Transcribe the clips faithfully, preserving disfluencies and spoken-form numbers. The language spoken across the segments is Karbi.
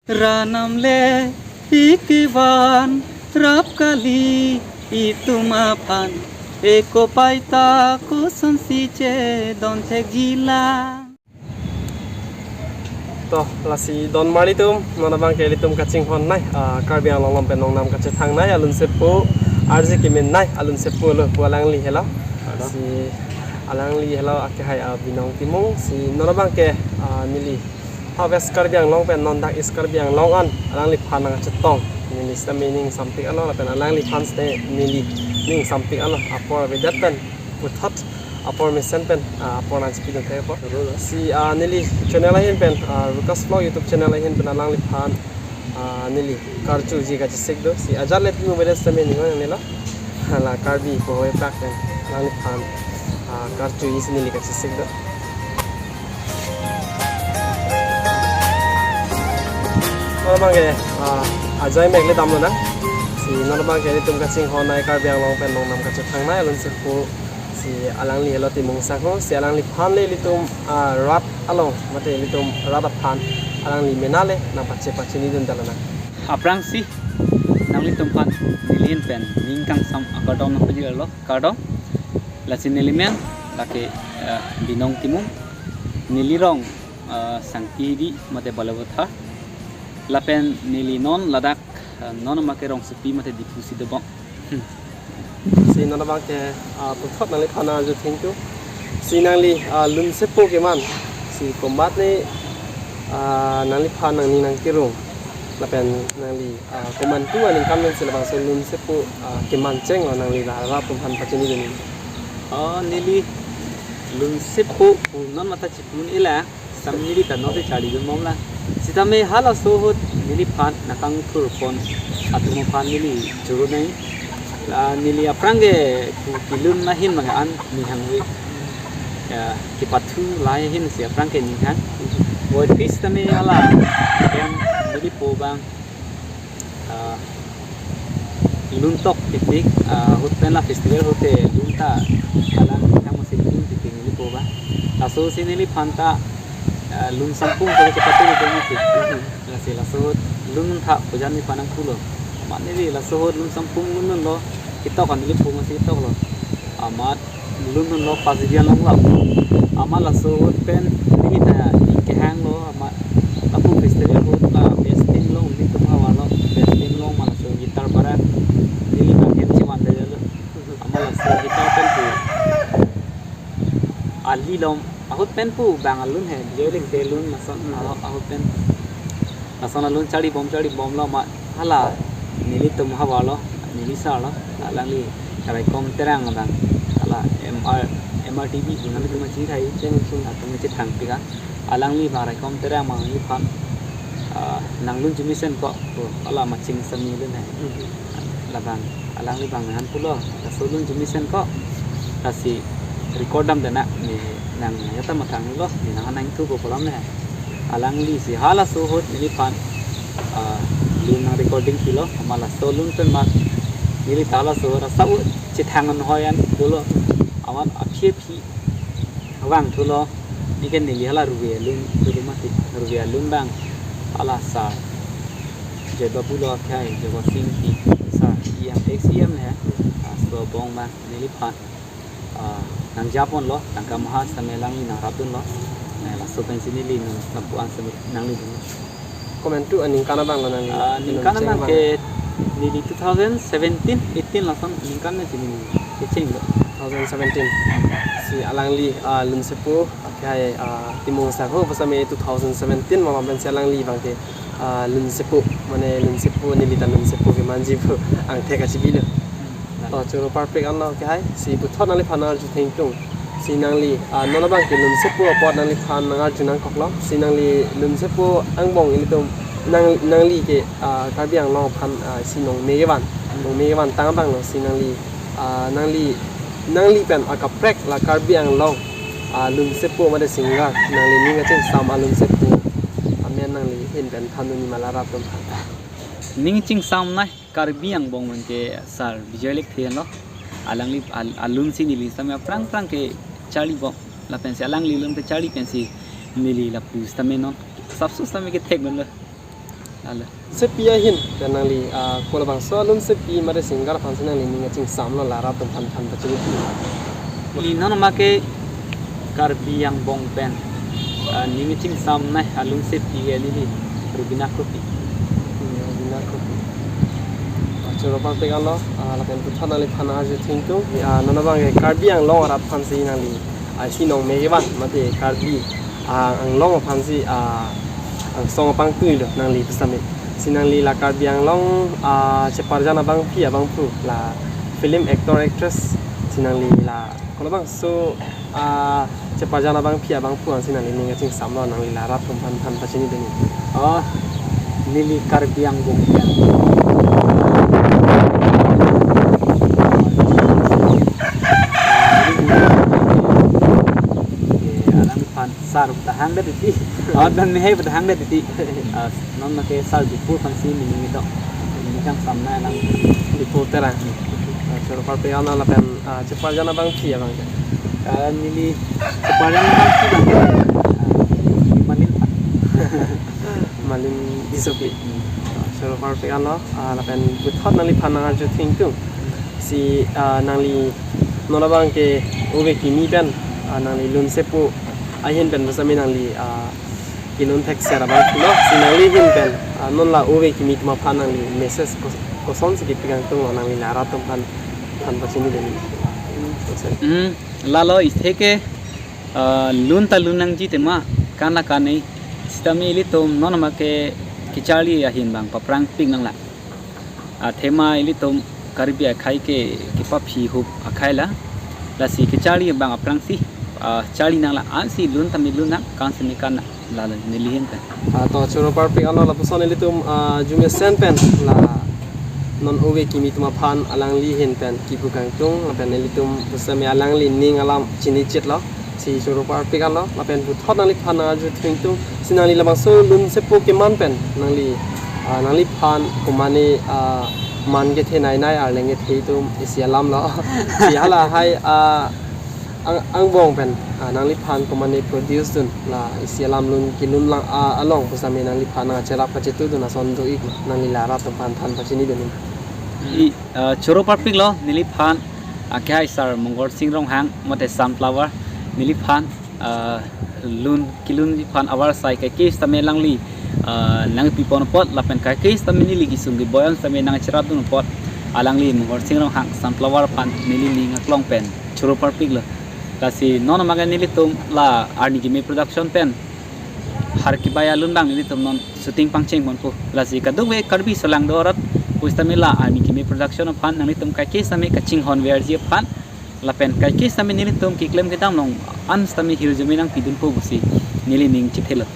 Ranam le ikivan rap kali itum aphan, eko paita kosonsi chedon thekji lang. To, lasi don mar ilitum, non abang ke ilitum kachinghon nai, ah, Karbi Anglong along pen nongnam kachethangnei, alun sepo, arje kimin nai, alun sepo lo, pu alangli helo. Helo. Si alangli helo, akehai, ah, Binong Timung, si non abang ke, ah, neli ha West Karbi Anglong pen non dak East Karbi Anglong an alangliphan nangchetong. Neli sita ning ingsampik alo lapen alangliphan sita ning ingsampik alo. Apor avedet pen puthot apor mesen pen, ah, apor nangchepidun thek apor. Si, ah, neli channel ahin pen, ah, Rukas Vlog YouTube channel ahin pen alangliphan, ah, neli karjuji kachesik do. Si ajat le pimo beres tame ning nelo. Hala Karbi pohoi prak pen alangliphan, ah, karjuji si neli kachesik do. Non abang ke, ah, ajai mek le damlo na. Si non abang ke ilitum kachinghon nai Karbi Anglong pen nongnam kachethangnei alun sepo, si alangli helo Timung Sangho, si alangliphan le ilitum, ah, rat along, mate ilitum rat aphan alangli mena le nangpache pachinidun dalo na. Aphrangsi nanglitum aphan neli ahin pen ning kangsam akardom nangpajirlo, kardom. Lasi neli men lake, eh, Binong Timung, neli rong, eh, Sangti Hidi mate Balabotha. Lapen neli non ladak, eh, non ama ke Rongsopi mate Diphu si dobom. Hmm. Si non abang ke, ah, puthot nangliphan arju thengtu. Si nangli, ah, lun sepo keman. Si komat ne, ah, nangliphan nangning nangkirung. Lapen nangli, ah, komantu aningkan pen si labangso lun sepo, ah, keman chenglo nangli la rat atum aphan pachinidun. Oh, neli lun sepo pu non mata chipun ila. Sitame neli ta non si charlidun bomlang. Sitame halaso ahut neliphan nangkangthurpon atum aphan neli choro nai. La neli aphrang ke ku- kelun ahin abang an ning hangve. Ya, kepathu lahai ahin si aphrang ke ning hang. Voiphit sitame hala yang neli po abang, ah, lun tok titik, ah, ahut pen la festival ahut te lun ta alang thang masi lun titik neli po abang. Laso si neliphan ta, ah, lun sampung ko kepathu ko mati. Lasi laso ahut lun tha pujan neliphan nangpulo. Amat neli laso ahut lun sampung lun lo, ketok an neli po masi ketok lo. Amat lun lo Pasijan along lo. Amat laso ahut pen neli ta ning kehang lo, amat lapu festival ahut la best team along nelitum havar lo, best team along amat laso guitar barang neli nang hem chiman dajalo. Amat laso guitar pen pu ali lom ahut pen pu bang alun he, Bijoy Lekthe alun lason, ah, ahut pen. Lason alun charli bom charli bomlo amat hala nelitum havar lo, neli sar lo, alangli Raikom Terang abang, hala M R, M R T V pu nanglitum chingthai, cheng sung atum chethang pika. Alangli abang Raikom Terang abang neliphan, ah, nanglun chemesen ko, oh, hala maching sami lun he. Hmm. Labang, alangli abang nanghan pulo, laso lun chemesen ko. Lasi record dam dana, ne nang yata mathang lo, ne nang nangthu ko pulo ne. Alangli si halaso ahut neliphan, ah, lun nang recording pilo, amat laso lun pen amat neli ta halaso ahut asap chethang an hoi an pulo, amat aphi aphi vangthulo, neli ke neli hala Ruve alun, Ruve mati, Ruve alun abang, hala sar Joy Babu lo akhai, Joy Babu Singh Ingti sar, E M, ex E M he, ah, so abang abang neliphan, ah, nangjaponlo, tangka maha sitame alangli nangrapdunlo. Ne laso pensi neli nang lapu-an sitame nanglidunlo. Komantu aningkan abang lo nangli? Ah, ningkan abang ke neli two thousand seventeen, eighteen lason ningkan pensi neli kecheng lo. Two thousand seventeen. Si alangli, ah, lun sepo, akehai, ah, Timung Sangho pu sitame two thousand seventeen malom pensi alangli abang ke, ah, lun sepo, mane lun sepo neli ta lun sepo kemanji pu angthek kachebilo. To choro parpik anlo akehai, si puthot nangliphan arju thengtung. Si nangli, ah, non abang ke lun sepo apot nangliphan nang arju nangkoklo. Si nangli lun sepo angbong ilitum nang, nangli ke, ah, Karbi Anglong aphan, ah, si nongme kevan, nongme kevan tang abang lo. Si nangli, ah, nangli, nangli pen akaprek la Karbi Anglong, ah, lun sepo mate singer, nangli ning kachingsam alun sepo amen nangli ahin pen thandun nima la rat atum aphan. Ning chingsam nai. Karbi angbong abang ke sar Bijoy Lekthe lo. Alangli al-, alun si neli sitame aphrang aphrang ke charli bom. Lapensi alangli lun ke charli pensi neli lapu sitame non sapso sitame kethek non lo. Ala. Sepi ahin, pen nangli, ah, kolabangso alun sepi mate singer aphansi nangli ning kachingsamlo, la rat atum aphan than pachini. Ili non make Karbi angbong pen, ah, ning kachingsamnei alun sepi ke ili Rubina Kropi. Hmm, Rubina Kropi. Ah, choro parpik alo, ah, lapen puthot nangliphan arju thengtung, ah, non abang ke Karbi Anglong arat aphansi nangli, ah, isi nong me kevan, mate Karbi, ah, Anglong aphansi, ah, angsong apangtui lo nangli pusitame. Si nangli la Karbi Anglong, ah, cheparjan abangpi abangphu, la film actor actress, si nangli la kolabangso, ah, cheparjan abangpi abangphu ansi nangli ning kachingsamlo, nangli la rat atum aphan than pachini deni. Oh, neli Karbi angbong pen. Alangphan sar pu ta hangdet titi. Oh, non mehai pu ta hangdet titi. Ah, non make sar Diphu aphansi ning kedo. Ning kachingsamnei alang. Diphu Terang. Ah, choro parpik alo lapen, ah, cheparjan abangpi abang ke. Ah, neli cheparjan abangpi abang ke. Ah, Malin. Malin Tissopi. Hmm. Ah, choro parpik alo, ah, lapen puthot nangliphan nang arju thengtung. Si, ah, nangli non abang ke ove kimi pen, ah, nangli lun sepo ahin pen pusitame nangli, ah, kelun thekser abangphu lo, si nangli ahin pen, ah, non la ove kimi atum aphan nangli message kos-, kosonsi kepi kangtung lo, nangli la rat atum aphan than pachini deni. Hmm, lalo ithe ke, ah, lun ta lun nangji tema, kan la kan nei, sitame ilitum non make kecharli ahin abang paprangpik nanglang. Athema ilitum Karbi akhei ke kepaphi hup akhei la. Lasi kecharli abang aphrangsi, ah, charli nanglang, ansi lun tame lun nang, kan seme kan nang. Lalo neli ahin pen. Ah, to choro parpik alo lapuson ilitum, ah, arjumesen pen la non ove kimi atum aphan alangli ahin pen kipu kangtung, lapen ilitum pusitame alangli ning alam chini chit lo. Si choro parpik alo, lapen puthot nangliphan nang arju thengtung, si nangli labangso lun sepo keman pen nangli, ah, nangliphan komane, ah, man kethe nei nei arleng kethe atum isi alam lo. Si hala hai, ah, ang, angbong pen, ah, nangliphan komane produce dun, la isi alam lun kelun lang, ah, along pusitame nangliphan nang cherap kachetu dun ason do-ik, nangli la rat atum aphan than pachini deni. I, ah, choro parpik lo, neliphan, ah, kehai sar Mongol Sing Ronghang, mate Sunflower, neliphan, ah, lun, kelun aphan avarsai kaiketa sitame alangli, ah, nangpi pon apot, lapen kaiketa sitame neli kesung keboi an sitame nang cherap dun apot, alangli Mongol Sing Ronghang Sunflower aphan neli ning aklong pen choro parpik lo. Lasi non make nelitum la Arni Kimi Production pen Har Kibai alun abang nelitum non shooting pangcheng ponpo. Lasi kadokave Karbi aso lang do arat pusitame la Arni Kimi Production aphan nanglitum kaiketa sitame kachinghon verji aphan, lapen kaiketa sitame nelitum keklem kedam along an sitame hirjume nangpi dunpo pusi neli ning chethelo.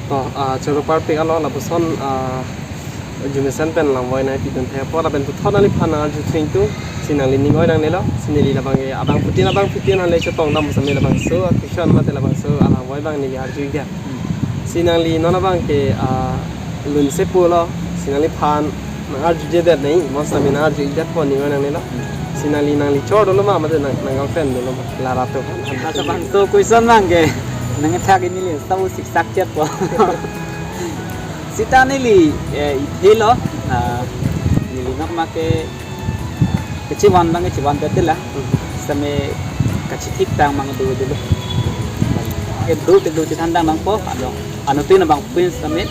To, ah, choro parpik alo lapuson, ah, arjumesen pen lamvoi nangpi dun thekpo, lapen puthot nangliphan nang arju thengtung, si nangli ning oi nangnelo, si neli labang ke abangphutin abangphutin ale chetong dam sitame labangso a-question mate labangso alamvoi abang neli arju-ik dia. Hmm. Si nangli non abang ke, ah, lun sepo lo, si nangliphan nang arjujedet nei, mo sitame nang arju-ik detpo, ning oi nangnelo. Si nangli, nangli chor dolo ma, mate nang, nang girlfriend dolo ma, la rat atum aphan. Asa bangso question abang ke nang thak neli sabo siksak chetpo. Sita neli, eh, ithe lo, ah, neli non make kachevan abang kachevandet la. Sitame kachethik tang abang do dolo. Ke do te do chethan tang nangpo, ano, ano tin abang pin sitame,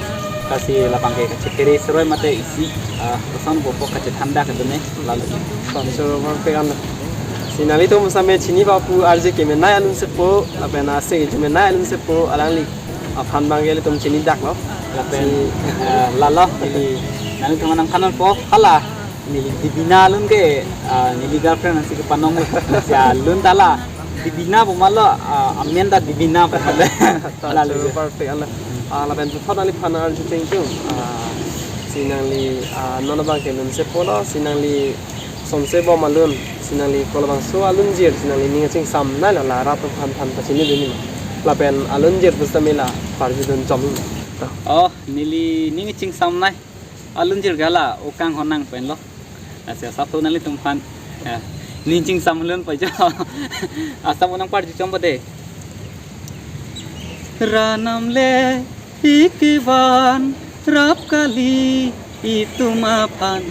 lasi labang ke kachethere seroi mate isi, ah, koson bopo kachethan dak done, lalo. Bangso bang pe kan. Si nanglitum sitame chini ba pu arje kemenei alun sepo, lapen ase kemenei alun sepo, alangli aphan abang ke ilitum chini dak lo. Lapen, si, eh, lalo, neli nanglitum nang kanon po, hala, neli Dibina alun ke, ah, neli girlfriend nangsi kepanong lo. Si alun ta la, Dibina pu ma lo, ah, amen ta Dibina pu ma lo. Lalo. Choro parpik ala. Ah, lapen puthot nangliphan arju thengtung. Ah, si nangli, ah, non abang ke lun sepo lo, si nangli sonse bom alun, si nangli kolabangso alunjir, si nangli ning kachingsamnei lo, la rat atum aphan than pachini dun ma. Lapen alunjir pusitame la parju dun chom ma. To. Oh, neli ning kachingsamnei alunjir ke la, O Kanghon nang pen lo. Ase asap to nanglitum aphan. Ya. Ning chingsam alun pa jo. Asap nang parju chom pa de. Rat namle ik van Rap kali itum aphan,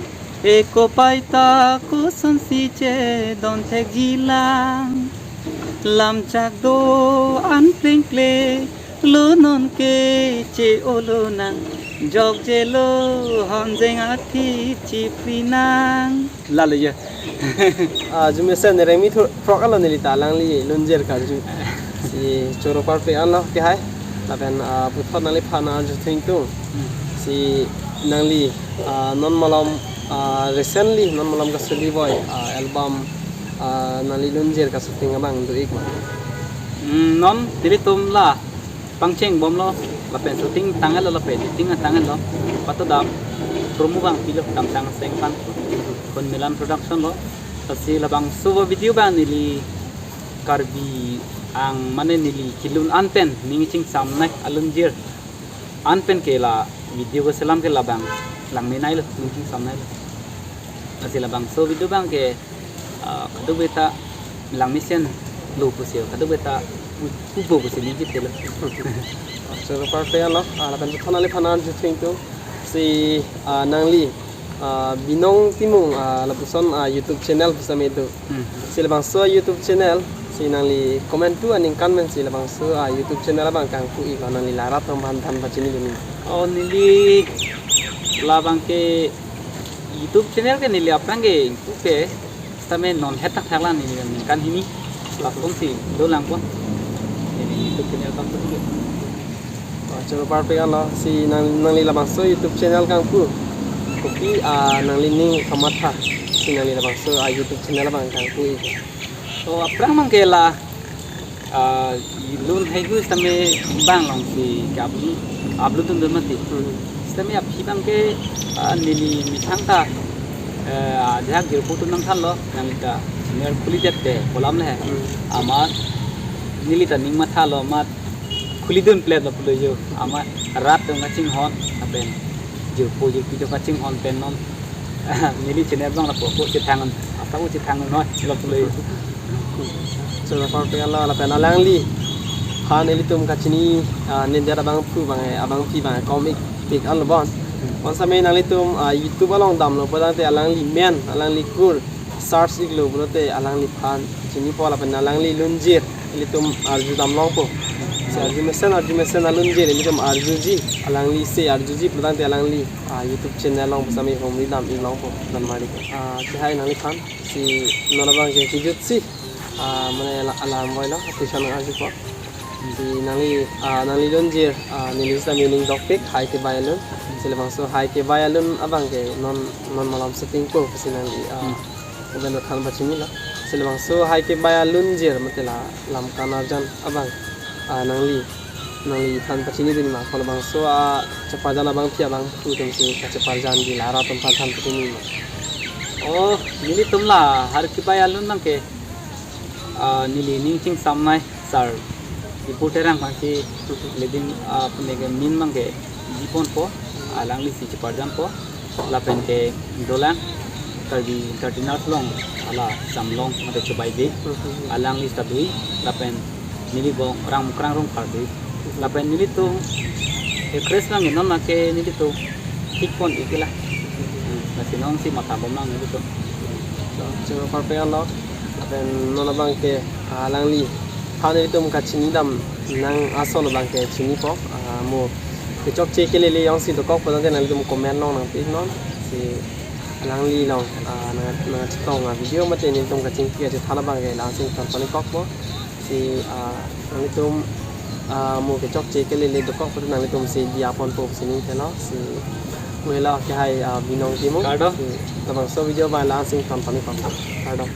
eko paita kosonsi chedon thekji lang. Lamchak do an plengple, lo non ke che-o lonang, jokjelo honjeng athi chipri nang. Lalo ya. Ah, arjumesen nereng mi thur-, throk alo neli ta alangli lunjir karju. Si choro parpik anlo kehai. Lapen, ah, puthot nangliphan arju thengtung. Hmm. Si nangli, ah, non malom, ah, recently non malom kasuli boi, ah, album, ah, nangli lunjir kashooting abang do-ik ma? Hmm, non nelitum la pangchengbomlo, lapen shooting tanglo, lapen editing tanglo. Patodam promo abang pilo, Damtang Sengpan, Khun Milan Production lo. Lasi labangso video abang neli Karbi Ang mane neli kelun an pen ning chingsamnei alunjir an pen ke la video keselam ke labang langmeneilo, ning chingsamneilo. Lasi labangso video abang ke, ah, kadokave ta langmesen lo pusi, kadokave ta u-, ubo pusi ning chithelo. Choro parpik anlo, ah, lapen puthot nangliphan arju thengtung. Si, ah, nangli, ah, Binong Timung, ah, lapuson, ah, YouTube channel pusitame do. Hmm. Si labangso YouTube channel, si nangli komantu aningkan pen si labangso, ah, YouTube channel abang kangpu-ik ma, nangli la rat atum aphan than pachini dun-ik? Oh, neli labang ke YouTube channel ke neli aphrang ke ingpu ke, sitame non het thakthak lang neli ningkan hini, lapuson si dolang pon. Neli YouTube channel kangpu ke. Oh, choro parpik anlo, si nang, nangli labangso YouTube channel kangpu, kopi, ah, nangli ning kamatha, si nangli labangso, ah, YouTube channel abang kangpu-ik? Oh, aphrang abang ke la, ah, lun heihui sitame bang along si ke-upload, upload dun dun mati. Hmm. Sitame aphi abang ke, ah, neli methang ta, eh, ajahak jirpo atum nangthanlo, nangli ta channel khuli det te pu alam le. Hmm. Amat neli ta ning mathalo, amat khuli dun plet lo pulo jo. Amat rat atum kachinghon, lapen jirpo jirpi atum kachinghon pen non neli channel abang lapu ako chethang, ata ako chethang noi lo pulo jo. Choro parpik anlo, lapen alangliphan ilitum kachini, ah, nedet abangphu abang, eh, abangpi abang, eh, kom-ik pik anlo bon. Bonsitame nanglitum, ah, YouTube along damlo pulotangte alangli men, alangli kur search-iklo pulote alangliphan chinipo, lapen alangli lunjir ilitum arjudam longpo. Si arjumesen, arjumesen alunjir ilitum arjuji, alangli si arjuji pulotangte alangli, ah, YouTube channel along pusitame humri dam-ik longpo, dan mari. Ah, kehai nangliphan, si non abang ke kejut si, ah, mane la-, alam boy lo, question nang arjupo. Si nangli, ah, nangli lunjir, ah, neli sitame ning dokpik, Hai Kebai Alun. Si labangso Hai Kebai Alun abang ke non, non malom shooting po, si nangli, ah, Hmm. uben than pachinilo. Si labangso Hai Kebai Alunjir mate la Lamkan Arjan abang, ah, nangli, nangli than pachini dun ma, ko labangso, ah, cheparjan abangpi abangphu atum si kacheparjanji, la rat atum aphan than pachini ma? Oh, nelitum la Hai Kebai Alun abang ke, ah, neli ning chingsamnei sar Ipu Terang aphan si leading, ah, pune ke min abang ke diponpo, alangli si cheparjanpo, lapen ke dolang Karbi Entertainers along, hala Samlong mate Chubai Bey, alangli si ta dui, lapen neli bong Rang Mukrang Rongphar dui, lapen nelitum actress abang ke non abang ke nelitum thik pon-ik la. Hmm, lasi non si matha bom lang nelitum. Choro parpik anlo, lapen non abang ke, ah, alangliphan ilitum kachini dam nang asol abang ke chinipo, ah, mo kechokche kelele jongsi dokok pulotangte nanglitum comment along nangpi non. Si alangli along, ah, nang, nangchetong, ah, video mate nelitum kachingki kachethan abang ke la-an si ington pon-ik kokpo. Si, ah, nanglitum, ah, mo kechokche kelele dokok pulotangte nanglitum si diya ponpo pusi ning thelo. Si mo helo kehai, ah, Binong Timung. Kardom. Si labangso video abang la-an si ington pon-ik kokpo. Kardom.